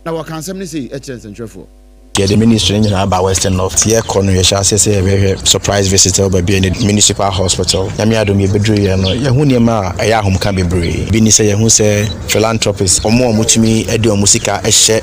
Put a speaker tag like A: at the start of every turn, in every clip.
A: Na wɔka nsɛm no sei kyerɛ nsɛntwerɛfoɔ.
B: Yɛde ministry no nyinaa ba Western North. Yɛkɔ no, yɛhyɛ aseɛ sɛ yɛbɛhwɛ surprise visit wɔ Bibiani Municipal Hospital. Nyame adom, yɛbɛduru no, yɛho nneɛma a ɛyɛ ahomka bebree. Bi ne sɛ yɛho sɛ philanthropist, ɔmo a ɔmotumi de ɔmo sika hyɛ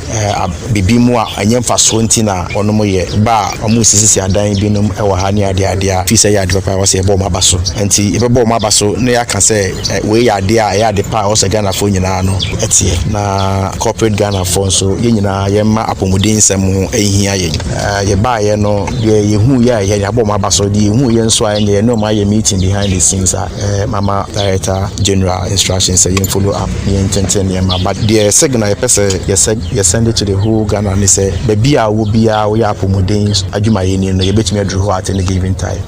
B: biribi mu a ɛnyɛ mfasoɔ nti na ɔnom yɛ ba a ɔmo sisisi adan binom wɔ ha ne adeadeɛ a fii sɛ yɛ ade papa a wɔsɛ yɛbɔ ɔmo aba so. Nti yɛbɛbɔ ɔmo aba so na yɛaka sɛ wei yɛ adeɛ a ɛyɛ ade pa a ɔsɛ Ghanafoɔ nyinaa no ɛteɛ, na corporate Ghanafoɔ nso, yɛn nyinaa yɛmma apɔmuden nsɛm ho ɛhia yɛn. Yɛbaayɛ no deɛ, yɛhu yɛ a yɛ yɛabɔ ɔmo aba so deɛ, yɛhu yɛ nso a ɛnyɛ yɛne ɔmo ayɛ meeting behind the scenes a mama Director General instruction sɛ yɛn follow up na yɛn tenten nneɛma. But deɛ signal yɛpɛ sɛ yɛsɛ yɛ send it to the whole Ghana ne sɛ baabi a wɔ biara woyɛ apɔmuden adwumayɛni no, yɛbɛtumi aduru hɔ at any given time.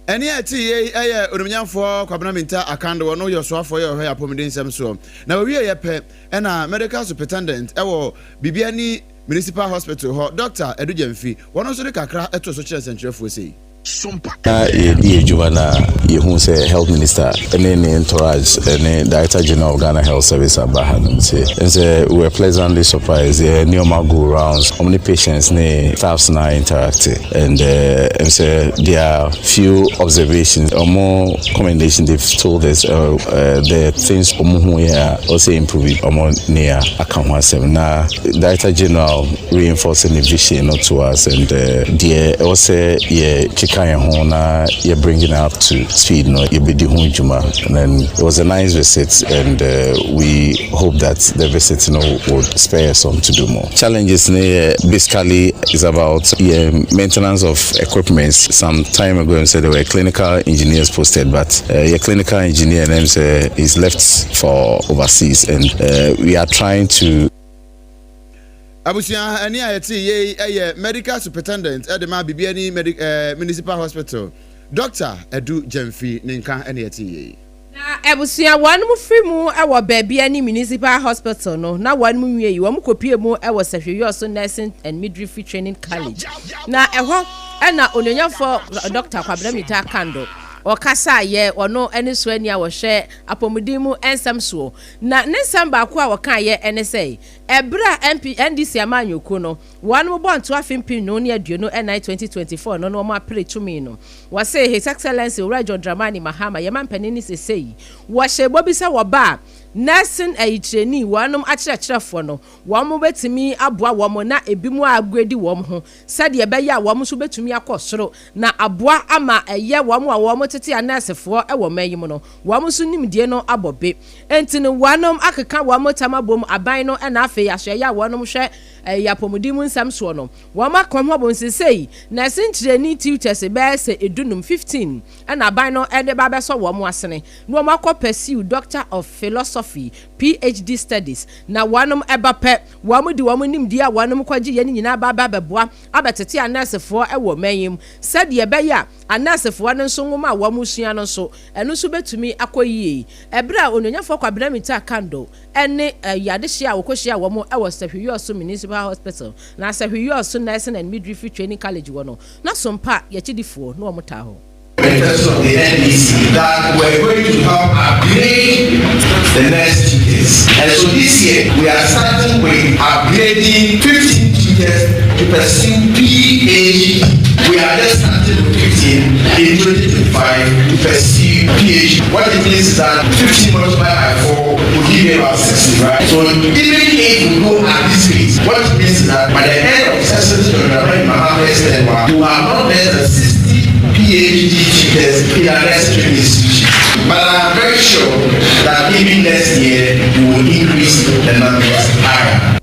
A: Ɛne a ɛte yei ɛyɛ Onimnyamfoɔ Kwabena Mintah Akandoh. Ɔno yɛ ɔsoafoɔ yɛ ɔhwɛ apɔmuden nsɛm soɔ. Na wɔwie yɛ pɛ ɛna medical superintendent ɛwɔ Bibiani Municipal Hospital hɔ, Dr Adu Gyamfi, wɔn nso de kakra ɛto so kyerɛ nsɛntwerɛfoɔ sei.
C: Na yɛdi adwuma na yɛhu sɛ Health Minister ne ne entourage ne Director General of Ghana Health Service aba ha nom, nti sɛ we were pleasantly surprised. Yɛ nneɛma go rounds, ɔmo ne patients ne staffs na interact, and sɛ there are few observations, ɔmo commendation. They've told us the things ɔmo hu yɛ a ɔsɛ improve, ɔmo ne a aka ho asɛm, na Director General reinforcing the vision no to us and deɛ ɛwɔ sɛ yɛ keka yɛn ho na yɛ bringing up to speed no, yɛbɛdi ho dwuma. And then it was a nice visit, and we hope that the visit would spur us on to do more. Challenges ne basically is about, yeah, maintenance of equipment. Some time ago said there were clinical engineers posted, but your clinical engineer name say is left for overseas, and we are trying to
A: Abusua, ɛne a yɛte yei ɛyɛ medical superintendent ɛde ma Bibiani Municipal Hospital, Dr Adu Gyamfi ne nka ɛne yɛte yei.
D: Na abusua, wɔn mu firi mu wɔ Bibiani Municipal Hospital no na wɔn mu wie yi, wɔn kɔpie mu wɔ Sefwi Wiawso Nursing and Midwifery Training College, na ɛhɔ ɛna onuonyamfo Dr Kwabena Mintah Akandoh ɔkasa yɛ. Ɔno ne so ani a wɔhwɛ apɔmuden mu nsɛm soɔ, na ne nsɛm baako a wɔka yɛ ne sɛ ɛberɛ a MP NDC amanyɔkuo no wɔn mo bɔ nto afe 2024 2024 no na wɔn apere tumi no, wɔsɛ His Excellency Owura John Dramani Mahama, yɛma mpanin ne sese yi, wɔhyɛ bɔ bi sɛ wɔba a, nursing ayikyerɛni wɔnom akyerɛkyerɛfoɔ no, wɔn mo bɛtumi aboa wɔn na ebi mu agoredi wɔn ho sɛdeɛ ɛbɛyɛ a wɔn nso bɛtumi akɔ soro na aboa ama ɛyɛ wɔn a wɔn tete anɛɛsefoɔ ɛwɔ mman yi mu no, wɔn nso nimdie no abɔ be. Nti no wɔnom akeka wɔn tam abom aban no, ɛna afei asoɛyɛ a wɔnom hwɛ ɛyɛ apɔmuden mu nsɛm soɔ no, wɔn akɔn ho abɔ nsesei nursing training tutors bɛyɛ sɛ 15, 15, ɛna aban no ɛde ba abɛsɔ wɔn asene na wɔn akɔ pursue Doctor of Philosophy, PhD studies. Na wɔnom ɛba pɛ, wɔn de wɔn nimdeɛ a wɔnom kɔgye yɛn nyinaa ba aba abɛboa abɛtete anɛɛsefoɔ ɛwɔ mman yi mu, sɛdeɛ ɛbɛyɛ a anɛɛsefoɔ no nso nwoma a wɔn sua no nso, ɛno nso bɛtumi akɔ yie. Ɛberɛ a Onuonyamfoɔ Kwabena Mintah Akandoh ɛne ɛyɛ a wɔkɔhyia wɔn ɛwɔ Sefwi Wiawso Municipal Hospital na Sefwi Wiawso Nursing and Midwifery Training College wɔ no na sompa yɛkyidifoɔ na wɔn taa hɔ.
E: Manifesto of the NDC that we're going to help upgrade the nurse tutors. And so this year, we are starting with upgrading 15 tutors to pursue PhD. We are just starting with 15 in 2025 to pursue PhD. What it means is that 15 multiplied by 4 will give you about 60, right? So even if we go at this pace, what it means is that by the end of session Mahama's tenure, we will have not less than 60 PhD tutors in our next training institution. But I'm very sure that even next year, we will increase the numbers higher.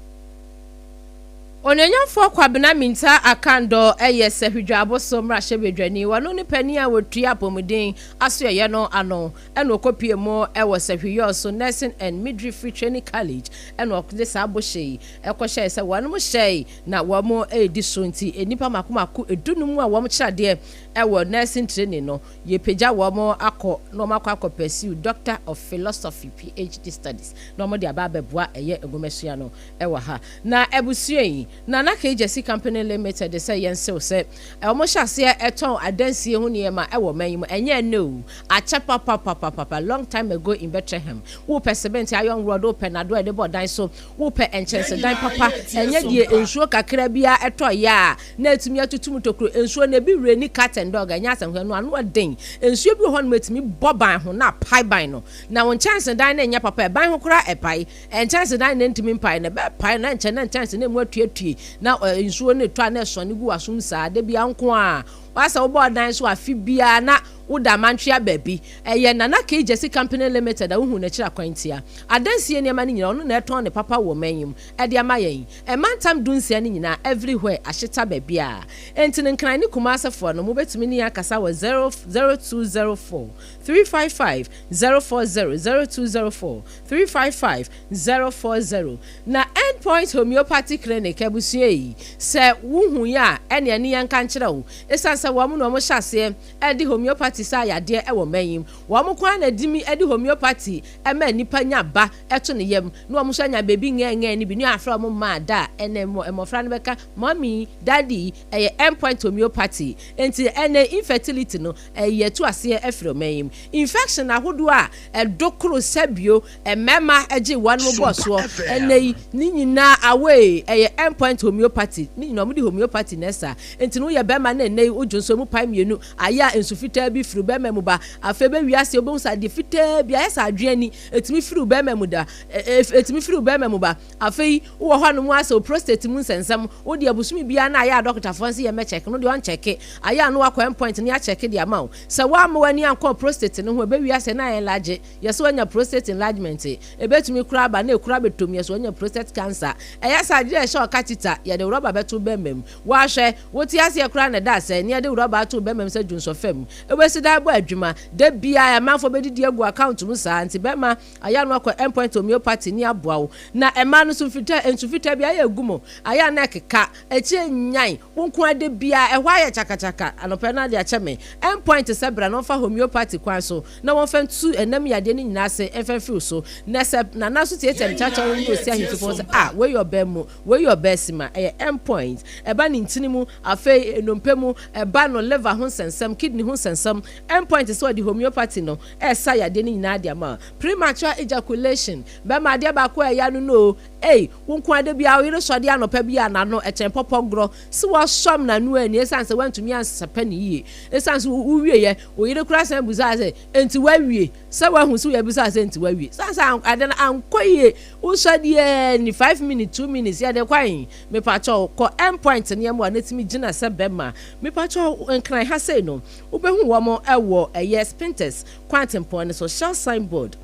D: Onuonyamfoɔ Kwabena Mintah Akandoh ɛyɛ Sefwi Juaboso mmarahyɛbadwani. Wɔno ne panin a wɔtua apɔmuden asoɛyɛ no ano, ɛna ɔkɔpie mu ɛwɔ Sefwi Wiawso Nursing and Midwifery Training College, ɛna ɔde saa bɔhyɛ yi ɛkɔhyɛɛ sɛ wɔn hyɛe na wɔn ɛredi so. Nti nnipa mako mako 15 a wɔn kyerɛ adeɛ ɛwɔ nursing training no, yɛpagya wɔn akɔ na wɔn akɔ pursue Doctor of Philosophy, PhD studies, na wɔn de aba abɛboa ɛyɛ nwomasua no ɛwɔ ha. Na abusua yi Nana K Gyasi Company Limited sɛ yɛnsew sɛ wɔn hyɛ aseɛ ɛtɔn adansie ho nneɛma ɛwɔ ɔman yi mu. Ɛnyɛ ɛnɛ o, akyɛ papapapapa, long time ago in Bethlehem. Wopɛ cement, iron rod, wopɛ nado a yɛde bɔ dan so, wopɛ nkyɛnsedan papa, ɛnyɛ deɛ nsuo kakra biara ɛtɔ yɛ a na ɛtumi atutu mu tokuro. Nsuo no ebi wura ni cat and dog, ɛnyɛ asɛm hwɛ no ano ɔden. Nsuo bi wɔ hɔ nom ɛtumi bɔ ban ho na apae ban no, na wo nkyɛnsedan no ɛnyɛ papa, ɛban ho koraa ɛpae. Nkyɛnsedan no ntumi mpae na ɛbɛpae na nkyɛn na nkyɛnse na emu atuatue na nsuo no etɔ a na ɛsɔne gu w'asom saa da bi nko a wasɛ wobɔ ɔdan so afe biara na woda amantwea baabi. Ɛyɛ Nana K Gyasi Company Limited a wohu n'akyiri akwantia. Adansie nneɛma no nyinaa, ɔno na ɛtɔn ne papa wɔ ɔman yi mu ɛde ama yɛn. Ɛmantam 16 no nyinaa, everywhere, ahyeta baabi a. Enti no Nkran ne Kumasefoɔ no, mobɛtumi ne yɛn akasa wɔ 0 0204 355 040, 0204 355 040. Na Endpoint Homeopathy Clinic abusua yi, sɛ wohu yi a, ɛne ɛne yɛn ka nkyerɛ wo. Ɛsiane sɛ wɔn na wɔn hyɛ aseɛ ɛde homeopathy sɛ ayadeɛ ɛwɔ man yi mu, wɔn kwan na ɛdimi ɛde homeopathy ɛma nipa nya ba ɛto ne yam na wɔn nso anya beebi ngɛngɛn no bi ne afra wɔn mmaa da a ɛnɛ mmɔfra no bɛka "Mommy, Daddy". Ɛyɛ Endpoint Homeopathy. Nti ɛnɛ infertility no ɛyɛ tu aseɛ ɛfiri ɔman yi mu. Infection ahodoɔ a ɛdo koro sɛbio mmarima agye wɔn mo bɔ soɔ ɛnɛ yi ne nyinaa away, ɛyɛ Endpoint Homeopathy. Ne nyinaa wɔn de homeopathy na ɛsa. Nti no woyɛ bɛrima na ɛnɛ yi wodwo nso mu pae mmienu ayɛ a nsu fitaa bi firi bɛrima mu ba, afei bɛwi ase wobɛhu sɛ adeɛ fitaa bi ayɛ sɛ adwene ni ɛtumi firi bɛrima mu da, ɛtumi firi bɛrima mu ba. Afei wowɔ hɔ nom asɛ o prostate mu nsɛnsɛm, wode abosome biara na ayɛ a dɔkotafoɔ nso yɛ mɛkyɛke no deɛ ɔnkyɛke ayɛ a no wakɔ Endpoint ne akyɛke de ama wo sɛ woama w'ani ankɔ prostate no ho. Ɛbɛwi ase na ayɛ enlarge, yɛsɛ wanya prostate enlargement. Ɛbɛtumi kora aba na ɛkura bɛtom, yɛsɛ wanya prostate cancer. Ɛyɛ sɛ adeɛ a ɛhyɛ ɔka tita yɛde rɔba bɛto bɛrima mu. Woahwɛ wote aseɛ koraa na ɛda sɛ ne yɛde rɔba ato bɛrima mu sɛ dwonsɔ fam ɛbɛsi dan bɔ adwuma da biara amanfoɔ bɛdidi agu account mu saa. Nti bɛrima ayɛ no akɔ Endpoint Homeopathy ne aboa wo. Na ɛma no so mfitaa, nsu fitaa bi ayɛ egu mu ayɛ a na ɛkeka akyire nyan wo nko ade biara ɛhɔ ayɛ kyakakyaka anɔpɛ no ade akyɛ me. Endpoint sɛ bra na wɔmfa homeopathy kwan so na wɔmfa ntu ɛnam yadeɛ no nyinaa ase ɛmfa mfiri so. Na sɛ nana so tietia ne kyakya no ne osi ahemfi fo sɛ a wei yɛ ɔbaa mu, wei yɛ ɔbaa si ma ɛyɛ Endpoint. Ɛba ne ntini mu, afei nnompe mu, ɛba no liver ho nsɛnsɛm, kidney ho nsɛnsɛm, Endpoint sɛ ɔde homeopathy no ɛsa yadeɛ no nyinaa de ama. Premature ejaculation, bɛrima adeɛ baako a ɛyɛ no no ei, wo nko ade bi a woyere sɔde anɔpa bi a n'ano ɛkyɛn pɔpɔ gorɔ si wɔsɔm n'ano ani, ɛsiane sɛ woantumi ansɛpɛ ne yie, ɛsiane sɛ wowieɛ wo yere kora san busa sɛ enti woawie, sɛ woahu sɛ woyɛ sɛ enti woawie, sane sɛ ade no ankɔ yie. Wosɔ ni 5 minutes, 2 minutes yɛde kwan. Mepakyɛw, kɔ Endpoint nneɛma a n'etumi gyina sɛ bɛrima. Mepakyɛw, Nkran ha sei no wobɛhu wɔn ɛwɔ ɛyɛ Spintex kwantempɔn no so, Shell signboard.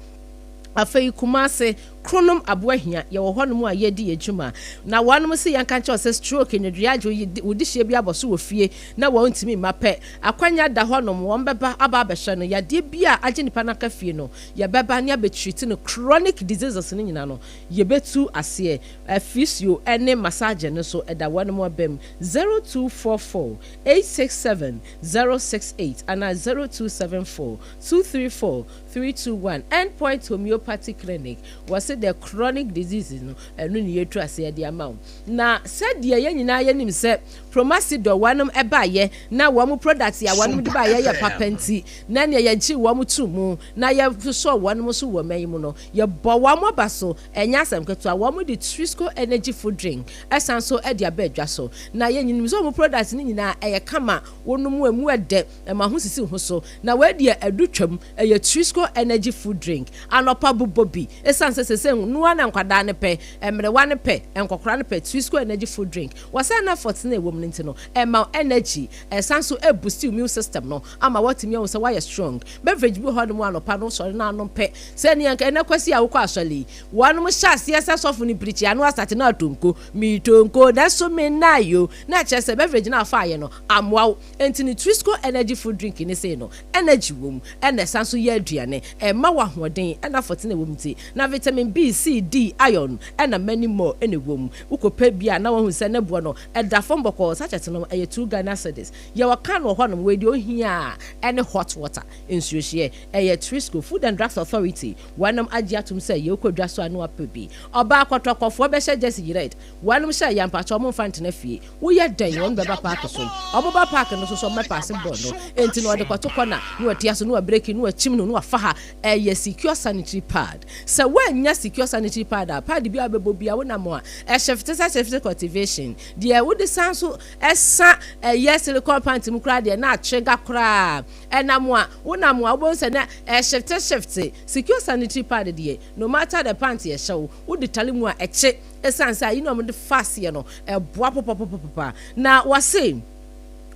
D: Afei Kumase, Kronom Aboahia, yɛwɔ hɔnom a yɛdi yɛ adwuma. Na wɔnom sɛ yɛnka nkyɛw sɛ stroke nnwodwoeɛ agye wodi hyia bi abɔ so wɔ fie na wɔn ntumi mma pɛ akwanya da hɔnom, wɔn bɛba aba abɛhwɛ no. Yadeɛ bi a agye nipa n'aka fie no, yɛbɛba ne abɛtreat no. Chronic diseases no nyinaa no yɛbɛtu aseɛ. Physio ne massage no so ɛda wɔnom abam 0244 867 068 ana 0274 234 321. Endpoint Homeopathy Clinic wɔsi the chronic diseases no ɛno ne yɛtu aseɛ de ama wo. Na sɛdeɛ yɛn nyinaa yɛnim sɛ Promasidor wɔnom ɛbaayɛ na wɔn product a wɔnom de baayɛ yɛ papa nti na nea yɛgye wɔn to mu na yɛsɔ wɔnom so wɔ mɛn mu no, yɛbɔ wɔn aba so. Ɛnyɛ asɛm ketewa. Wɔn de Trisco Energy Food Drink ɛsan so ɛde aba adwa so na yɛn nyinam sɛ wɔn product no nyinaa ɛyɛ kama. Wɔn mu emu ɛdɛ ɛma ho sisi ho so na wɔadi ɛdu twam. Ɛyɛ Trisco Energy Food Drink. Anɔpa bobɔ bi, ɛsiane sɛ sɛ noa na nkwadaa ne pɛ, mmerewa ne pɛ, nkɔkora ne pɛ. Trisco Energy Food Drink wɔsɛn na fɔt na ɛwɔ mu no nti no ɛma energy, ɛsan so ɛboost immune system no ama wɔtumi ahu sɛ wɔayɛ strong. Beverage bi wɔ hɔ nom anɔpa no sɔre na anom pɛ sɛ nea ɛnɛ kwasi a wokɔ asɔre yi wɔnom hyɛ aseɛ sɛ sɔfo no pirikyi ano asate na atonko miitonko nanso me nna yo na kyerɛ sɛ beverage no afa ayɛ no amoa wo. Nti ne Trisco Energy Food Drink ne sei no energy wɔ mu, ɛna ɛsan so yɛ aduane ɛma wɔ ahoɔden ɛna fɔte na ɛwɔ mu ti na vitamin. B, C, D, iron ɛna many more ɛna ɛwɔ mu. Wokɔpɛ bi a na wahu sɛ ne boɔ no ɛda fam bɔkɔɔ. Sachet no ɛyɛ 2 Ghana cedis. Yɛwɔ can wɔ hɔnom, wei deɛ ohia a ɛne hot water, nsuohyeɛ. Ɛyɛ Trisco, Food and Drugs Authority, wɔnom agye atom sɛ yɛ wokɔ dwa so a na wapɛ bi. Ɔbaa kɔtɔkɔfoɔ bɛhyɛ jersey red, wɔnom hyɛ yɛ mpakyɛ wɔn mfa ntena fie. Woyɛ dɛn wɔn bɛba park so. Wɔn ba park no so so wɔn bɛpaase bɔɔl no. Enti na wɔde kɔto kɔna na wɔatia so na wɔabreki na wɔakyim no na wɔafa ha. Ɛyɛ secure sanitary pad. Sɛ woannya secure sanitary pad a, pad biara a wobɛbɔ biara wonam a ɛhyefte sɛ shifte cultivation. Deɛ wode san so sa ɛyɛ silicone pant mu koraa deɛ na atrigger koraa. Ɛnam a wonam a wobɛhu sɛ na ɛhyefte shifte. Secure sanitary pad deɛ no matter the pant ɛhyɛ wo, wode tale mu a ɛkye. Ɛsiane sɛ ayi no a wɔde fa aseɛ no ɛboa papapapapa. Na wɔse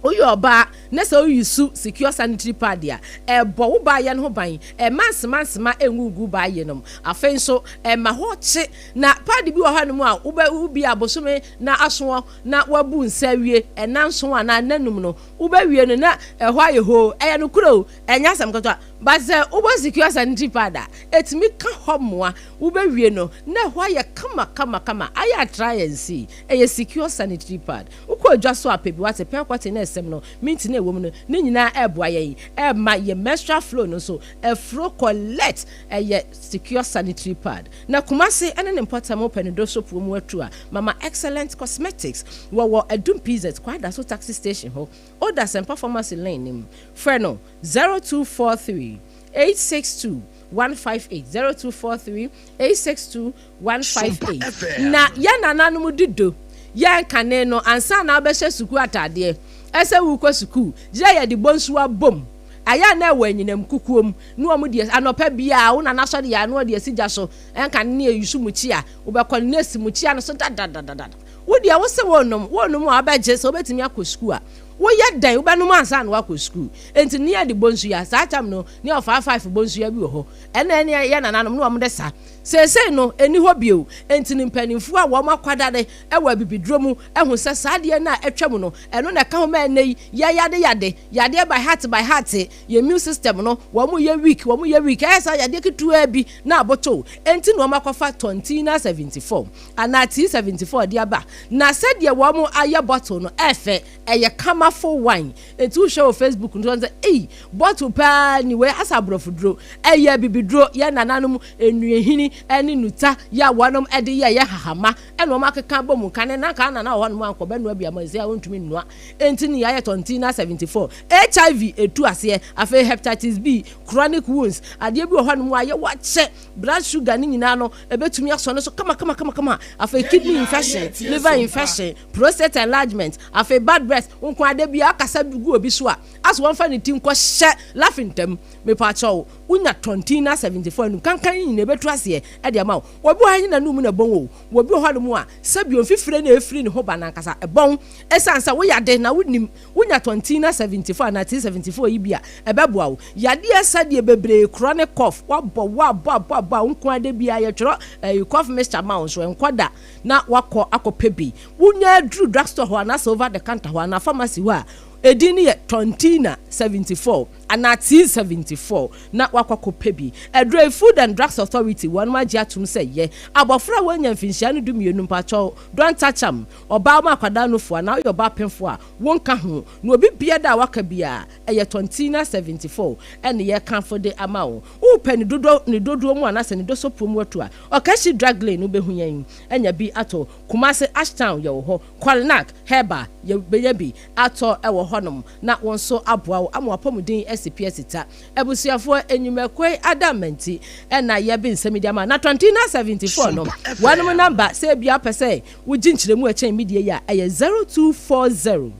D: woyɛ ɔbaa na sɛ wo use secure sanitary pad a, ɛbɔ wo baayɛ no ho ban, ɛmma nsemansema ngu gu baayɛ no mu. Afei nso ɛma hɔ kye. Na pad bi wɔ hɔnom a wobɛ wo bi a bosome na asoɔ na wabu nsa awie ɛna nson anaa nna num no wobɛwie no na ɛhɔ ayɛ hoo. Ɛyɛ nokorɛ o, ɛnyɛ asɛm ketewa. But sɛ wobɔ secure sanitary pad a, ɛtumi ka hɔ mmoa. Wobɛwie no na ɛhɔ ayɛ kama kama kama. Ayɛ a try and see. Ɛyɛ secure sanitary pad. Wokɔ dwa so a pɛ bi wate, pɛn kɔte na ɛsɛm no, mint na ɛwɔ mu no, ne nyinaa ɛɛboa yɛn, ɛɛma yɛn menstrual flow no nso ɛflow collect. Ɛyɛ secure sanitary pad. Na Kumasi ɛne ne mpɔtam wopɛ ne do soap wɔ mu atu a, Mama Excellent Cosmetics wɔwɔ Adum PZ, Kwadaso taxi station hɔ, Old Asempa Pharmacy lane no mu. Frɛ no 0243 862 158, 0243 862 158. Na yɛn nananom di do yɛn kane no ansa na wobɛhyɛ sukuu ataadeɛ ɛsɛ wokɔ sukuu gyina yɛde bonsuwa bom ayɛ a na ɛwɔ anyinam kukuo mu na wɔn deɛ anɔpa biara wo nana sɔre yɛ ano ɔde asi gya so ɛnka ne yɛ yusu mukyia wobɛkɔ ne asi mukyia no so dadadadada. Wo deɛ wo se wɔnom wɔnom a wobɛgye sɛ wobɛtumi akɔ sukuu a woyɛ dɛn wobɛnom ansa na wakɔ sukuu. Enti ne yɛde bonsua saa tam no ne ɔfaa five bonsua bi wɔ hɔ ɛna ɛne yɛ nananom ne wɔn de sa. Seesei no ɛni hɔ bio. Enti ne mpanimfoɔ a wɔn akwadare ɛwɔ abibiduro mu ɛho sɛ saa adeɛ no a atwa mu no ɛno na ɛka ho ma ɛnɛ yi yɛ yade yade yadeɛ by heart by heart. Yɛ immune system no wɔn yɛ weak, wɔn yɛ weak. Ɛyɛ saa yadeɛ ketewa bi na aboto. Enti na wɔn akɔfa Tontina 74 anaa T 74 de aba. Na sɛdeɛ wɔn ayɛ bottle no ɛfɛ, ɛyɛ kamafo wine. Enti wohwɛ wɔ Facebook no sɛ ei bottle paa ni wei asa aborɔfo duro. Ɛyɛ bibiduro yɛ nananom nnuahini ɛne nuta yɛ a wɔnom ɛde yɛ yɛ hahama ɛna wɔn akeka bɔ mu kane na nka nana wɔ hɔnom ankɔ bɛnoa bi ama ɛsɛ a wɔntumi nnoa. Enti ne yɛayɛ Tontina 74. HIV etu aseɛ, afei hepatitis B, chronic wounds, adeɛ bi wɔ hɔnom a yɛ wakyɛ blood sugar ne nyinaa no ebetumi asɔ ne so kama kama kama kama. Afei kidney infection, liver infection, prostate enlargement, afei bad breath nko ade bi akasa gu obi so a aso wɔmfa ne ti nkɔ hyɛ laughing ntam. Mepaakyɛw, wonya Tontina 74 anum kankan yi nyinaa ebetu aseɛ ɛde ama wo. Obi wɔ ha yi nanum na ɛbɔn o, obi wɔ hɔnom a sɛbi omfifire na efiri ne ho ba nankasa ɛbɔn. Ɛsiane sɛ woyɛ ade na wonim wonya Tontina 74 anaa T 74 yi bi a ɛbɛboa wo yadeɛ sɛdeɛ bebree chronic cough wabɔ wo abɔ abɔ abɔ a nko ade bi a yɛtwerɛ ɛyi cough mixture ma wo nso ɛnkɔ da na wakɔ akɔpɛ bi. Wonya aduru drugstore hɔ anaasɛ over the counter hɔ anaa pharmacy hɔ a edin no yɛ Tontina 74 anaa T 74 na wakɔ akɔpɛ bi. Aduro Food and Drugs Authority wɔn agye atum sɛ yɛ abɔfra a wɔanya mfinhyia no 12 mpakyɛw don't touch am. Ɔbaa mu akwadaa no fo anaa ɔyɛ ɔbaa pɛnfo a wɔnka ho na obi bia da a waka bia ɛyɛ Tontina 74 ɛne yɛkamfo de ama wo. Wopɛ ne dodoɔ ne dodoɔ mu anaasɛ ne dosopuo mu atu a Ɔkɛhye Drug Lane wobɛhu yɛn anya bi atɔ. Kumase Ashtown yɛwɔ hɔ. Qualinac Herbal yɛbɛnya bi atɔ ɛwɔ hɔnom na wɔn nso aboa wo ama wapɔmuden asi pia sita. Abusuafoɔ enyimɛkoi adamanti ɛna yɛbe nsɛm di ama na Tontina 74 no wɔnom number sɛ ebia pɛ sɛ wogye nkyerɛmu ɛkyɛn media yi a ɛyɛ 0240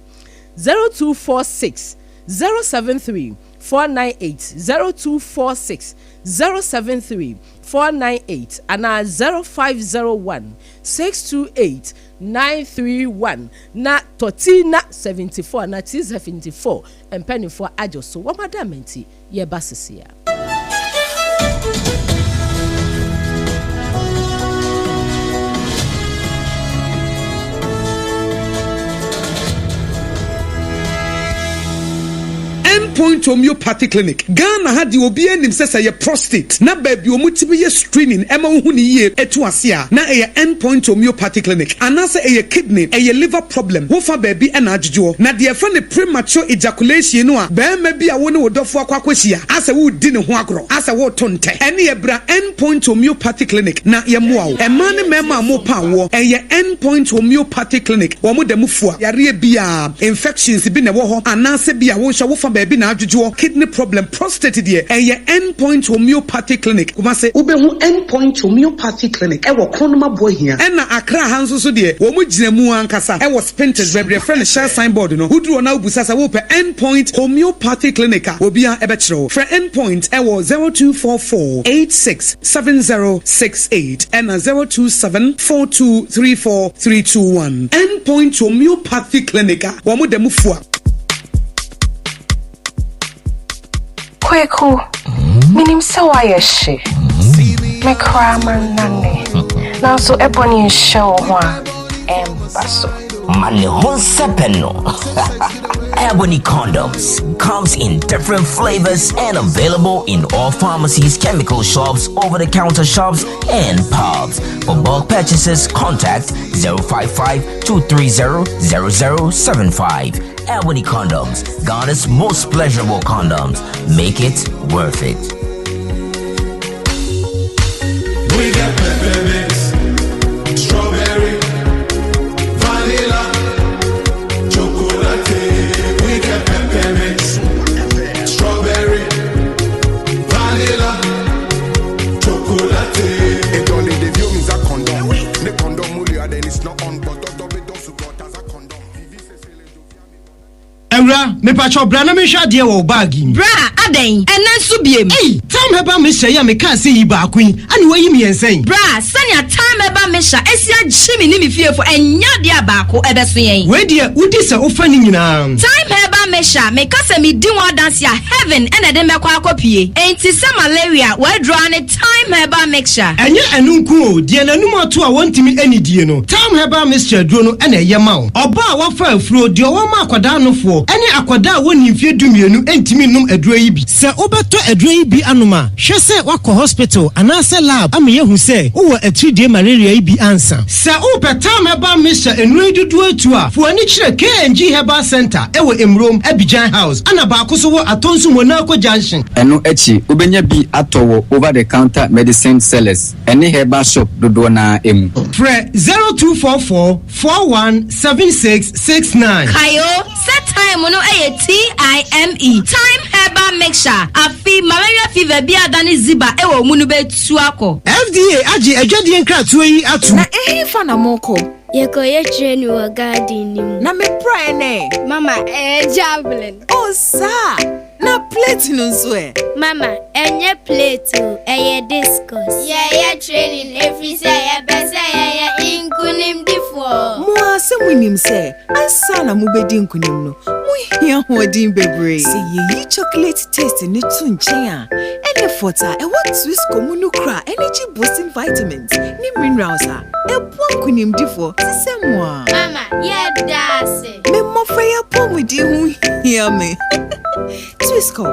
D: 0246 073 498, 0246 073 498 anaa 0501 628 931 na Tɔtina 74 na T 74 mpanimfoɔ agye so wɔn adamanti yɛba sisi a.
F: Point Homeopathy Clinic. Ghana ha deɛ obiara nim sɛ sɛ ɛyɛ prostate na baabi wɔn tumi yɛ screening ɛma wohu ne yie ɛtu ase a na ɛyɛ End Point Homeopathy Clinic anaasɛ ɛyɛ kidney ɛyɛ liver problem wofa baabi ɛna adwodwoɔ na deɛ ɛfrɛ no premature ejaculation no a barima bi a wo ne wo dɔfo akɔ akɔhyia asɛ woredi ne ho agorɔ asɛ woreto ntɛ ɛne yɛ bra End Point Homeopathy Clinic na yɛmmoa wo. Mmaa ne mmarima a mopa awoɔ ɛyɛ End Point Homeopathy Clinic wɔn da mu fua yareɛ biara infections bi na ɛwɔ hɔ anaasɛ bi a wo nso wofa baabi na adwodwoɔ kidney problem prostate deɛ ɛyɛ End Point Homeopathy Clinic Kumase. Wobɛhu End Point Homeopathy Clinic ɛwɔ Kronum Aboahia ɛna Accra ha nso so deɛ wɔn gyina mu ankasa ɛwɔ Spintex baabi yɛfrɛ no Shell sign board no woduru hɔ na wobisa sɛ wopɛ End Point Homeopathy Clinic a obiara ɛbɛkyerɛ wo. Frɛ End Point ɛwɔ 0244 86 7068 ɛna 027 4234 321. End Point Homeopathy Clinic a wɔn da mu fua.
G: Kweku, menim sɛ woayɛ hye. Me koraa mannane. Nanso ɛbɔne nhyɛ wo ho a, ɛmba so.
H: Ma ne ho nsɛpɛ no. Ebony condoms comes in different flavors and available in all pharmacies, chemical shops, over-the-counter shops, and pubs. For bulk purchases, contact 055 230 0075. Ebony condoms, Ghana's most pleasurable condoms. Make it worth it.
I: We got peppermint, strawberry, vanilla, chocolate. We got peppermint, strawberry, vanilla, chocolate.
J: Awura, mepakyɛw bra na menhwɛ adeɛ wɔ wo bag yi mu.
K: Bra, adɛn? Ɛnnɛ nso biem?
J: Ei! Tam Herbal Mixture yi a mekaa sɛ yi baako yi, ane woayi mmiɛnsa yi?
K: Bra, sɛnea Tam Herbal Mixture asi agye me ne me fiefo, ɛnyɛ adeɛ a baako ɛbɛso yɛn.
J: Wei deɛ, wodi sɛ wofa ne nyinaa.
K: Thyme Herbal Mixture, meka sɛ medi ho adanse a, heaven na ɛde mɛkɔ akɔpue. Enti sɛ malaria, w'aduro ara ne Thyme Herbal Mixture.
J: Ɛnyɛ ɛno nko o, deɛ n'anum ato a wɔntumi nnidie no, Thyme Herbal Mixture aduro no na ɛyɛ ma wo. Ɔbaa a wafa afuro, deɛ ɔwɔ ma akwadaa nofoɔ, ne akwadaa a wɔnnii mfeɛ dumienu ntumi nnom aduro yi bi. Sɛ wobɛtɔ aduro yi bi anom a, hwɛ sɛ woakɔ hospital anaasɛ lab ama yɛahu sɛ wowɔ atiridie malaria yi bi ansa. Sɛ wopɛ Thyme Herbal Mixture nnuro yi dodoɔ atu a, fa w'ani kyerɛ KNG Herbal Centre wɔ Mmrom, Abidjan House, ɛna baako nso wɔ Atonsu Monaco Junction.
L: Ɛno akyi, wobɛnya bi atɔ wɔ over the counter medicine sellers ne herbal shop dodoɔ no ara mu.
J: Frɛ 0244 41 76 69.
K: Kae o sɛ thyme no yɛ TIME, Thyme Herbal Mixture, afe malaria fever bi a adane ziba wɔ wo mu no bɛtu akɔ.
J: FDA agye adwadie nkratoɔ yi atom.
M: Na ɛhefa na morekɔ?
N: Yɛkɔyɛ training wɔ garden no mu.
M: Na me praeɛ no ɛ?
N: Mama, ɛyɛ javelin.
M: Oh, saa! Na plate no nso ɛ?
N: Mama, ɛnyɛ plate o, ɛyɛ discus. Yɛyɛ training ɛfiri sɛ yɛpɛ sɛ yɛyɛ nkonimdifoɔ.
M: Mo ara sɛ monim sɛ ansa na mobɛdi nkonim no, mohia ahoɔden bebree. Sɛ yɛyi chocolate taste no to nkyɛn a, ɛnne fɔt a ɛwɔ Twisco mu no kura energy boosting vitamins ne minerals a ɛboa nkonimdifoɔ te sɛ mo ara.
N: Mama, yɛda ase.
M: Me mmɔfra yi apɔwmuden ho hia me. Twisco,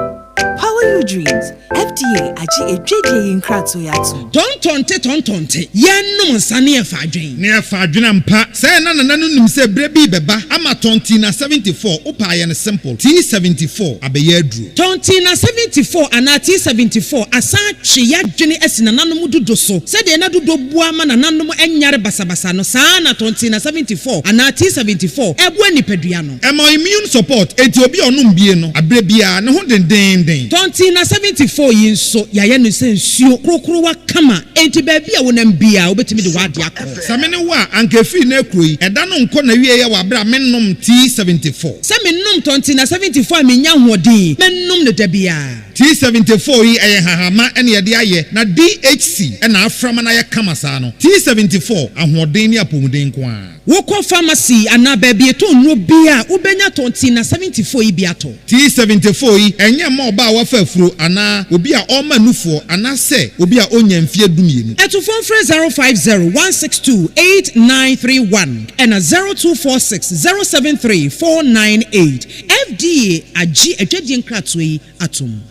M: power your dreams. FDA agye adwadie yi nkratoɔ yi atom.
O: Tɔntɔnte tɔntɔnte, yɛnnom nsa ne yɛfa adwen.
P: Ne yɛfa adwen ampa. Sɛɛ na Nana no nim sɛ berɛ bi rebɛba ama Tɔntina 74, wopɛ a yɛ no simple, T74 abɛyɛ aduro.
O: Tɔntina 74 anaa T74 asan atwe y'adwene asi nananom dudo so. Sɛdeɛ na dudo boa ma nananom nyare basabasa no, saa ara na Tɔntina 74 anaa T74 boa nipadua no.
P: Ɛma immune support, enti obi a ɔnom bie no, aberɛ biara, ne ho dendeenden.
O: Tɔntina 74 yi nso, yɛayɛ no sɛ nsuo korokorowa kama, enti baabi a wonam biara, wobɛtumi de w'adeɛ akɔ.
P: Sɛ me ne wo a, anka ɛfiri nnɛ rekuro yi, ɛda no nkɔ n'awieɛ wɔ aberɛ a mennom T74.
O: Sɛ menom Tɔntina 74 a mennya ahoɔden, mɛnom no da biara.
P: T74 yi ɛyɛ nhahama na yɛde ayɛ na DHC na afra ma no ayɛ kama saa no. T74, ahoɔden ne apɔmuden nko ara.
O: Wokɔ pharmacy anaa baabi yɛtɔn nnuro biara a, wobɛnya Tontina 74 yi bi atɔ.
P: T74 yi, ɛnyɛ mma ɔbaa a wafa afuro anaa obi a ɔrema nufoɔ anaasɛ obi a ɔnnya mfeɛ dumienu.
O: Atufoɔ mfrɛ 050 162 8931 ɛna 0246 073 498. FDA agye adwadie nkratoɔ yi atom.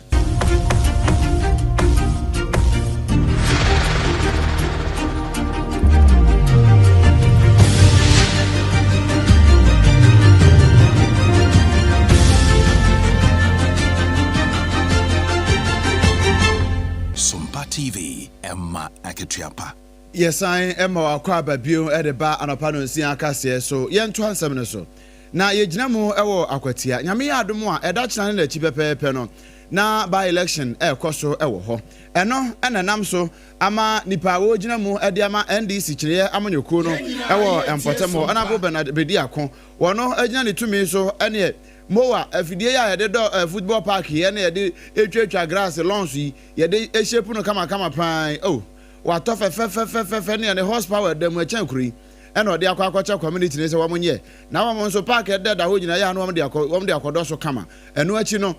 Q: Sompa TV, ɛma akatua pa.
A: Yɛsan ma w'akwaaba bio de ba anɔpa nonsia kaseɛ so. Yɛntoa nsɛm no so. Na yɛgyina mu wɔ Akwatia. Nyame yɛ adom a, ɛda kyena ne n'akyi pɛpɛɛpɛ no, na by election ɛrekɔ so wɔ hɔ. Ɛno na ɛnam so ama nipa a wɔregyina mu de ama NDC kyereɛ amanyɔkuo no wɔ mpɔtam hɔ, Honourable Bernard Bediako, wɔno agyina ne tumi so ɛneɛ mower afidie yi a yɛde dɔ football park yi ɛne yɛde twatwa grass lawns yi, yɛde shape no kamakama paa yi, oh, watɔ fɛfɛfɛfɛfɛ ne ɛne horsepower da mu ɛkyɛn kuro yi. Ɛna ɔde akɔ akɔkyɛ community no sɛ wɔn nyɛ na wɔn nso park ɛda da hɔ nyinaa yɛ a na wɔn de akɔ wɔn de akɔdɔ so kama. Ɛno akyi no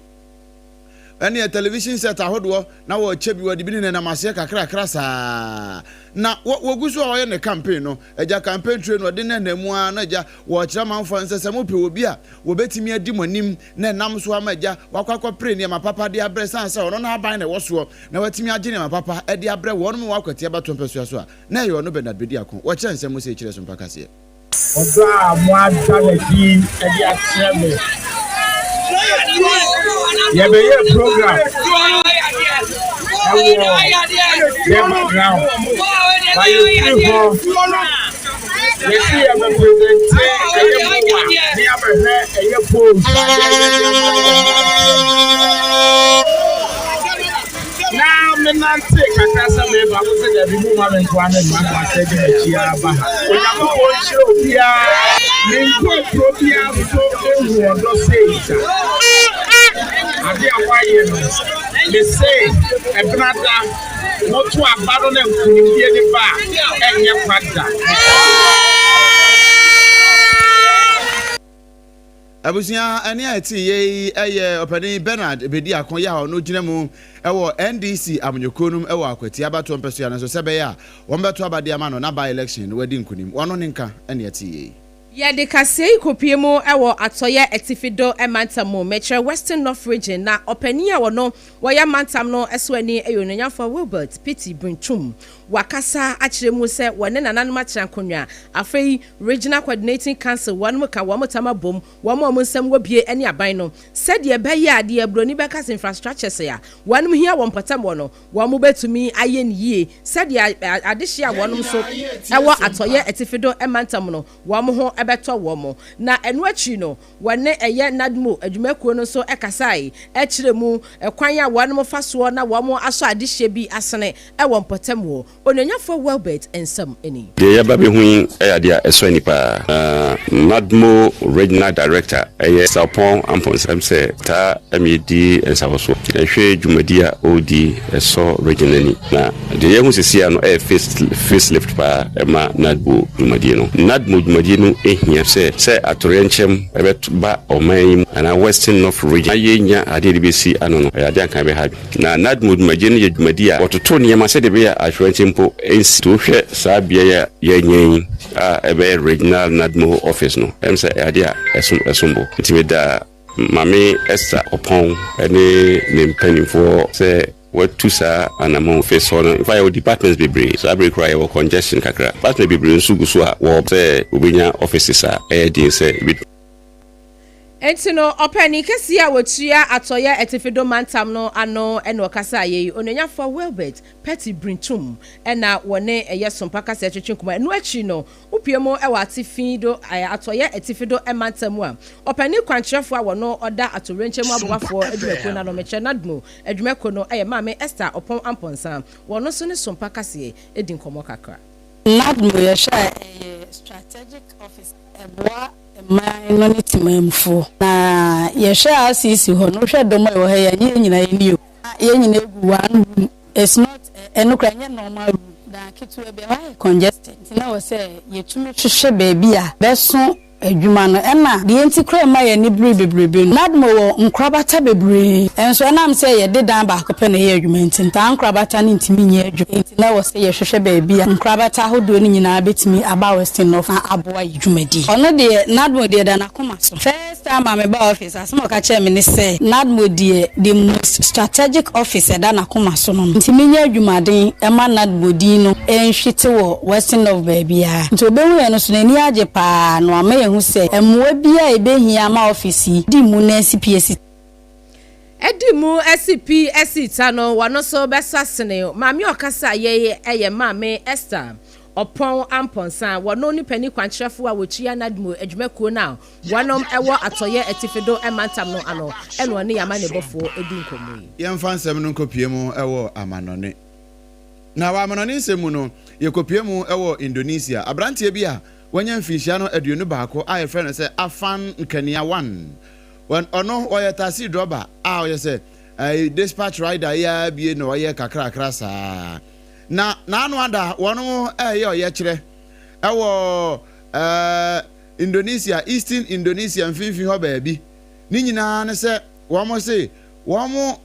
A: ɛneɛ television set ahodoɔ na wɔkyɛ bi wɔde bi ne nenam aseɛ kakrakra saa na wɔ wɔgu so a wɔyɛ ne campaign no agya campaign train no ɔde nenam mu ara na agya wɔkyerɛ amanfoɔ no sɛ sɛ mopɛ obi a wɔbɛtumi adi mo anim na ɛnam so ama agya wakɔ akɔpere nneɛma papa de abrɛ sane sɛ ɔno n'aban na ɛwɔ soɔ na watumi agye nneɛma papa de abrɛ wɔn mu wɔ akwatia bɛto mpasua so a Na ɛyɛ ɔno Bernard Bediako. Wɔkyerɛ nsɛm mu sei kyerɛ so mpa kaseɛ.
R: Ɔdɔ a moada no adi de akyerɛ me. Yɛbɛyɛɛ program ɛwɔ Yɛba ground ba yɛfiri hɔ yɛsi yɛbɛ presente ɛyɛ mowa ne abɛhwɛ ɛyɛ poles a yɛyɛ de ama wɔn. Na menantee kakra sɛ mereba, mo sɛ dabi, momma me nkoa me mma na wɔasɛ di m'akyi ara ba ha. Onyankopɔn nhyira obiara. Menkɔɔ kuro biara so nhuu ɔdɔ sei da. Ade a moayɛ no, mese Ɛbenada moto aba no na nkunimdie no ba a, ɛnyɛ kwa da.
A: Abusua ɛne a ɛte yɛ yi yɛ ɔpanin Bernard Bediako yɛ a ɔno gyina mu wɔ NDC amanyɔkuo no mu wɔ Akwati abatoɔ mpɛsoa no so sɛ ɛbɛyɛ a wɔn bɛto aba de ama no na by election no wadi nkunim. Ɔno ne nka ɛne ɛte yɛ yi.
D: Yɛde kaseɛ yi kɔpue mu wɔ Atɔeɛ Atifi Do mantam mu, mekyerɛ Western North Region, na ɔpanin a ɔno wɔyɛ mantam no so ani yɛ Onuonyamfoɔ Wilbert Petty Brintum. Wakasa akyerɛ mu sɛ wɔne nananom atena nkonnwa, afei Regional Coordinating Council wɔnom ka wɔn tam abom, wɔn a wɔn nsam wɔ bie ne aban no, sɛdeɛ ɛbɛyɛ a deɛ buroni bɛka sɛ infrastructures a wɔnom hia wɔ mpɔtam hɔ no, wɔn bɛtumi ayɛ no yie sɛdeɛ adehyeɛ a wɔnom nso wɔ atɔeɛ atifido mantam no wɔn ho bɛtɔ wɔn. Na ɛno akyiri no, wɔne ɛyɛ NADMO adwumakuo no nso kasae kyerɛ mu kwan a wɔnom fa soɔ na wɔn asɔ adehyeɛ bi asene wɔ mpɔtam hɔ. Onuonyafoɔ Welbert nsɛm ni.
S: Deɛ yɛaba abɛhu yi yɛ adeɛ a ɛsɔ ani paa. Na NADMO Regional Director yɛ Sarpong Amponsem sɛ taa ma yɛdi nsawɔsoɔ. Yɛhwɛ dwumadi a ɔredi ɛsɔ region no ani. Na deɛ yɛahu seesei ara no yɛ face lift paa ma NADMO dwumadie no. NADMO dwumadie no hia sɛ sɛ atoyerɛnkyɛm bɛba ɔman yi mu anaa Western North Region na yɛnnya adeɛ a yɛde bɛsi ano no, ɛyɛ adeɛ a anka ɛbɛha adwene. Na NADMO dwumadie no yɛ dwumadie a wɔtoto nneɛma sɛdeɛ ɛbɛyɛ a atoyerɛnkyɛm mpo nsi. Nti wohwɛ saa beaeɛ yi a yɛanya yi a ɛbɛyɛ Regional NADMO Office no, ɛyɛ me sɛ ɛyɛ adeɛ a ɛsom ɛsom bo. Nti meda Maame Esther Oppong ne ne mpanimfoɔ sɛ wɔatu saa anammɔn office hɔ no. In fact yɛwɔ departments bebree. Saa berɛ yi koraa yɛwɔ congestion kakra. Department bebree nso gu so a wɔpɛ sɛ wɔbɛnya offices a ɛyɛ den sɛ ɛbɛtumi.
D: Enti no, ɔpanin kɛseɛ a ɔtua Atɔeɛ Atifido Mantam no ano na ɔkasaeɛ yi, Onuonyafoɔ Wilbert Petty Brintum na wɔne ɛyɛ Sompa kasaɛ twetwe nkɔmmɔ. Ɛno akyiri no, wopue mu wɔ Atifi do, Atɔeɛ Atifi Do Mantam mu a, ɔpanin kwankyerɛfoɔ a wɔno ɔda Atowerɛnkyɛm Aboafoɔ Adwumakuo no ano, mekyerɛ NADMO adwumakuo no, yɛ Maame Esther Ɔpɔn Amponsah. Wɔno nso ne Sompa kaseɛ di nkɔmmɔ kakra.
T: NADMO yɛhwɛ a ɛyɛ strategic office ɛboa mman no ne temanmufoɔ. Na yɛhwɛ RCC hɔ no wohwɛ dɔm a ɛwɔ ha yi a ɛnyɛ yɛn nyinaa yɛni o. yɛn nyinaa gu one room. It's not ɛno koraa ɛnyɛ normal room. Dan ketewa bi, ɛhɔ ayɛ congested nti na ɛwɔ sɛ yɛtumi hwehwɛ baabi a bɛso adwuma no. Ɛna deɛ nti koraa ɛma yɛn ani bere bebrebe no, NADMO wɔ nkorabata bebree nso ɛnam sɛ yɛde dan baako pɛ na ɛyɛ adwuma nti, saa nkorabata no ntumi nyɛ adwuma. Nti na ɛwɔ sɛ yɛhwehwɛ baabi a nkorabata ahodoɔ no nyinaa bɛtumi aba Western North na aboa yɛn dwumadie. Ɔno deɛ, NADMO deɛ ɛda n'akoma so. First time a mebaa office, Asɛm a ɔka kyerɛɛ me ne sɛ, NADMO deɛ, the most strategic office a ɛda n'akoma so no no, nti menyɛ adwumaden mma NADMO din no nhwete wɔ Western North baabiara. Nti ɔbɛhuiɛ no nso, n'ani agye pa ara na wama yɛahu sɛ mmoa biara a ɛbɛhia ama office yi di mu na asi pi asi
D: Adi mu asi pi asi ta no, wɔno nso bɛsa sene. Maame a ɔkasa yei yɛ Maame Esther Ɔpɔn Amponsah. Wɔno ne panin kwankyerɛfoɔ a wɔtua NADMO adwumakuo no a Wɔnom wɔ atɔeɛ atifido mantam no ano ɛna ɔne yɛn amanebɔfoɔ di nkɔmmɔ yi.
A: Yɛmfa nsɛm no nkɔpue mu wɔ amanɔne. Na wɔ amanɔne nsɛm mu no, yɛkɔpue mu wɔ Indonesia. Aberanteɛ bi a wanya mfinhyia no 21 a yɛfrɛ no sɛ Afan Nkaniawan. Ɔno ɔyɛ taxi drɔba a ɔyɛ sɛ dispatch rider yi ara bie na ɔyɛ kakrakra saa. Na n'ano ada wɔnom reyɛ ɔyɛkyerɛ wɔ Indonesia, Eastern Indonesia mfinfin hɔ baabi. Ne nyinaa ne sɛ wɔn se wɔn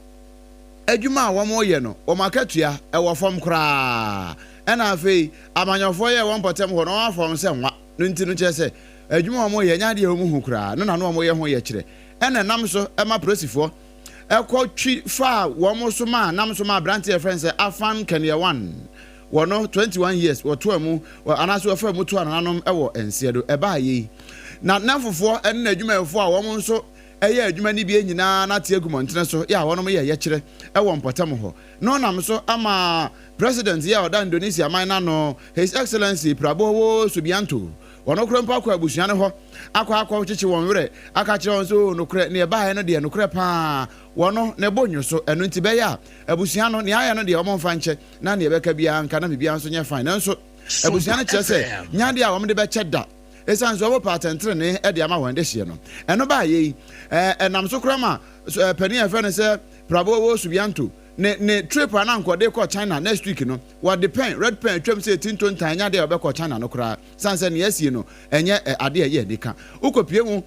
A: adwuma a wɔyɛ no, wɔn akatua wɔ fam koraa. Ɛna afei amanyɔfoɔ yɛɛ wɔn mpɔtam hɔ no, wɔn afa wɔn sɛ nwa. No nti no kyerɛ sɛ adwuma a wɔyɛ nyɛ adeɛ a wɔn hu koraa. No na no wɔyɛ ho yɛkyerɛ. Ɛna ɛnam so ma polisifoɔ ɛkɔ twi faa wɔn so maa nam so maa aberanteɛ a yɛfrɛ no sɛ Afan Kaniawan. Wɔ no 21 years wɔtoa mu anaasɛ wɔfaa mu toa nananom wɔ nseɛ do. Ɛbaa yei na nnamfofoɔ ne n'adwumayɛfoɔ a wɔn nso yɛ adwuma no bie nyinaa no ate agu mmɔntene so yɛ a wɔnom yɛ yɛkyerɛ wɔ mpɔtam hɔ. No nam so ama President yɛ a ɔda Indonesia man no ano His Excellency Prabowo Subianto wɔn korɔ mpo akɔ abusua no hɔ akɔ akɔ kyekye wɔn werɛ aka akyerɛ wɔn sɛ oo nokorɛ neɛ ɛbaeɛ no deɛ nokorɛ paa wɔn ne bo nnwo so ɛno nti bɛyɛ a abusua no nea ayɛ no deɛ wɔmfa nkyɛ na nea ɛbɛka biara nka na biribiara nso nyɛ fine. Nanso abusua no kyerɛ sɛ nyɛ adeɛ a wɔde bɛkyɛ da esiane sɛ wɔpɛ atɛntrenee de ama wɔn dehyeɛ no. Ɛno baeɛ yi, ɛnam so koraa ma panin a yɛfrɛ no sɛ Prabowo Subianto ne ne trip a na anka ɔde rekɔ China next week no, wɔde pɛn, red pen, atwam sɛ ɛti ntontan, ɛnyɛ adeɛ a ɔbɛkɔ China no koraa, esiane sɛ nea asie no ɛnyɛ adeɛ a ɛyɛ anika. Wokɔpue mu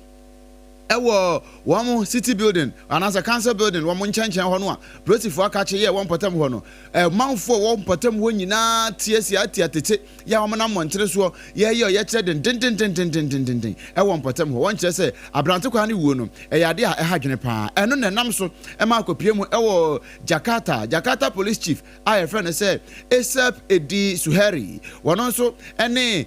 A: wɔ wɔn city building anaasɛ council building wɔn nkyɛnkyɛn hɔ no a polisifoɔ akakye yɛ wɔn mpɔtam hɔ no, manfoɔ wɔ mpɔtam hɔ nyinaa teasia atia tete yɛ a wɔn nam mmɔntene soɔ yɛyɛ ɔyɛkyerɛ dendendendendendenden wɔ mpɔtam hɔ. Wɔn kyerɛ sɛ aberante kwaa no wuo no ɛyɛ adeɛ a ɛha dwene paa. Ɛno na ɛnam so ma akɔpie mu wɔ Jakarta, Jakarta Police Chief a yɛfrɛ no sɛ Asep Edi Suheri. Wɔn nso ne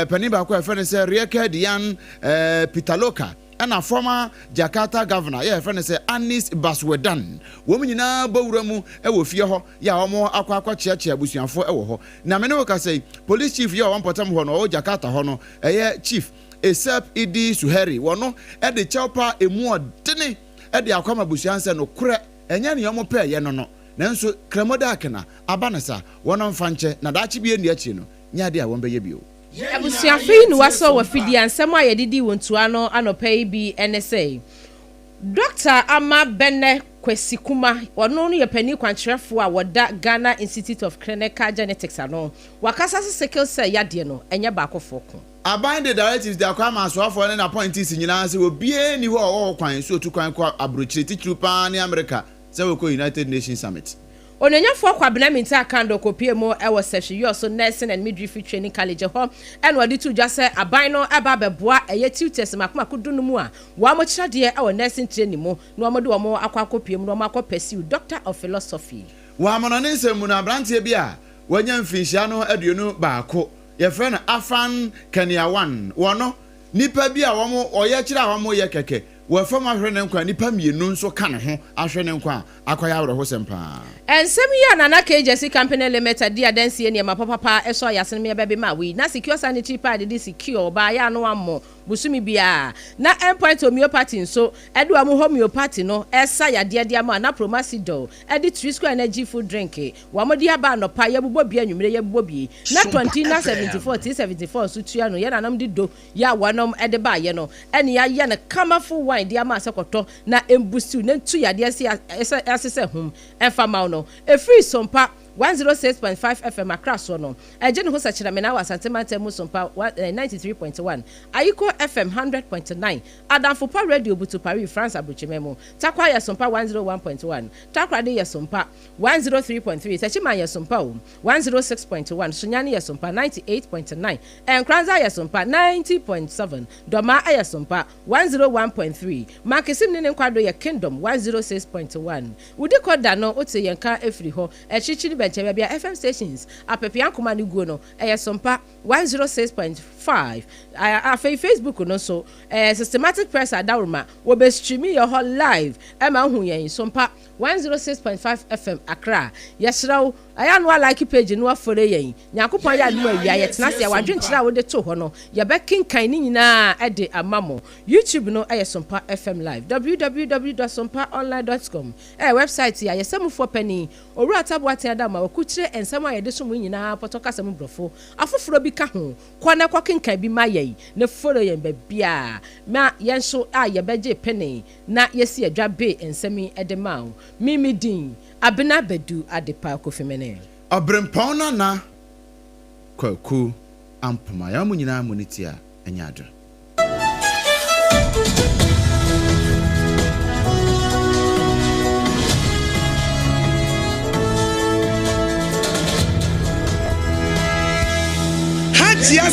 A: panin baako a yɛfrɛ no sɛ Rieke Dian Pitaloka ɛna former Jakarta Governor yɛ yɛfrɛ no sɛ Anies Baswedan. Wɔn nyinaa bɔ wura mu wɔ fie hɔ yɛ a wɔn akɔ akɔkyeakyea abusuafoɔ wɔ hɔ. Na me ne wo kasa yi, Police Chief yɛ ɔwɔ mpɔtam hɔ no, ɔwɔ Jakarta hɔ no, ɛyɛ Chief Asep Idi Suheri. Wɔn de kyɛw pa a emu ɔdene de akɔ ama abusua no sɛ nokorɛ ɛnyɛ nea wɔn pɛɛyɛ no no. Nanso Kramoda Akena aba no sa, wɔn mfa nkyɛ, na daakye bi a enni akyiri no, nyɛ ade a wɔbɛyɛ bio.
D: Abusuafo yi na wɔasɔ wɔ afidie a nsɛm a yɛde dii wɔn tua no anɔpa yi bi ne sɛ, Dɔkta Ama Bɛnɛ Kwasi Kumah, ɔno no yɛ panin kwankyerɛfoɔ a wɔda Ghana Institute of Clinical Genetics ano. Wakasa sɛ sickle cell yadeɛ no, ɛnyɛ baakofoɔ ko.
A: Aban de directives de akɔ ama asoafoɔ ne n'appointees nyinaa sɛ obiara nni hɔ a ɔwɔ hokwan sɛ otu kwan kɔ abrokyire, titiriw paa ne Amerika, sɛ wɔkɔ United Nations Summit.
D: Onuonyafoɔ Kwabena Mintah Kandor kɔpuee mu wɔ Sefwi Wiawso Nursing and Midwifery Training College hɔ na ɔde too dwa sɛ aban no reba abɛboa ɛyɛ tutors mmaako mmaako dunum a wɔakyerɛ adeɛ wɔ nursing training mu na wɔde wɔn akɔ akɔpue mu na wɔn akɔ pursue Doctor of Philosophy.
A: Wɔ amanɔne nsɛm mu no, aberanteɛ bi a wanya mfinhyia no 21, yɛfrɛ no Afan Kaniawan, wɔ no, nnipa bi a wɔn ɔyɛkyerɛ a wɔyɛ kɛkɛ Wɔ fam ahwere ne nkwa a, nnipa mmienu nso ka ne ho ahwere ne nkwa a, akɔyɛ awerɛhosɛm paa.
D: Nsɛm yi a Nana K. Gyasi Company Limited di adansie nneɛma papapa sɔ yasene me ɛbɛbe ma wei na Secure Sanitary Pad de Secure ɔbaa yɛ ano ammɔ bosome biara na Endpoint Homeopathy nso de wɔn homeopathy no resa yadeɛ de ama na Promasidol de Trisco Energy Food Drink wɔn de aba anɔpa yɛbobɔ bi anwummere yɛbobɔ bi na Tontina 74 T74 nso tua no yɛ nanom de do Yɛ a wɔnom de baeɛ no ɛne yɛayɛ no kamafo. wine de ama sɛ kɔtɔ na ɛmbusiw na ntu yadeɛ ase ase sɛ hum ɛmfa ma wo no. Ɛfiri Sompa 106.5 FM Accra soɔ no, ɛgye ne ho sɛ kyerɛmena wɔ Asante Mantam mu Sompa 93.1, Ayiko FM 100.9, Adamfo Pa Radio Butu Paris, France Aburokyima mu, Tarkwa yɛ Sompa 101.1, Takoradi yɛ Sompa 103.3, Techiman yɛ Sompa o 106.1, Sunyani yɛ Sompa 98.9, Nkoranza yɛ Sompa 90.7, Dormaa yɛ Sompa 101.3, Mankesim ne ne nkwado yɛ Kingdom 106.1. Wodi kɔ da no wote yɛn ka firi hɔ akyirikyiri bɛnkyɛn baabi a FM stations apepea nkoma no guo no ɛyɛ Sompa 106.5. Afei Facebook no nso ɛyɛ Systematic Press Adaworoma wɔbɛ streami yɛ hɔ live ɛma wohu yɛn Sompa 106.5 FM Accra. Yɛsrɛ wo ɛyɛ a na wa like page no wa follow yɛn. Nyankopɔn yɛ adom a awia yɛtena ase a w'adwenkyerɛ a wode too hɔ no yɛbɛkenkan ne nyinaa de ama mo. YouTube no yɛ Sompa FM Live. Www dot sompaonline dot com ɛyɛ wɛbsaet a yɛsɛmufoɔ panin, Owura Atta Boateng Adamma wakukyire nsɛm a yɛde som yi nyinaa pɔtɔ kasa mu brɔfo afoforɔ bi ka ho. Kɔ na kɔkenkan bi ma yɛn na follow yɛn baabiara ma yɛn nso a yɛbɛgye pene na yɛasi adwa be nsɛm yi de ma wo. Me me din, Abena Badu Adepa Kofi Mene.
A: Ɔberempɔn Nana Kwaku Ampoma yɛma mo nyinaa mo ne ti a ɛnyɛ adwo.
F: Hajia.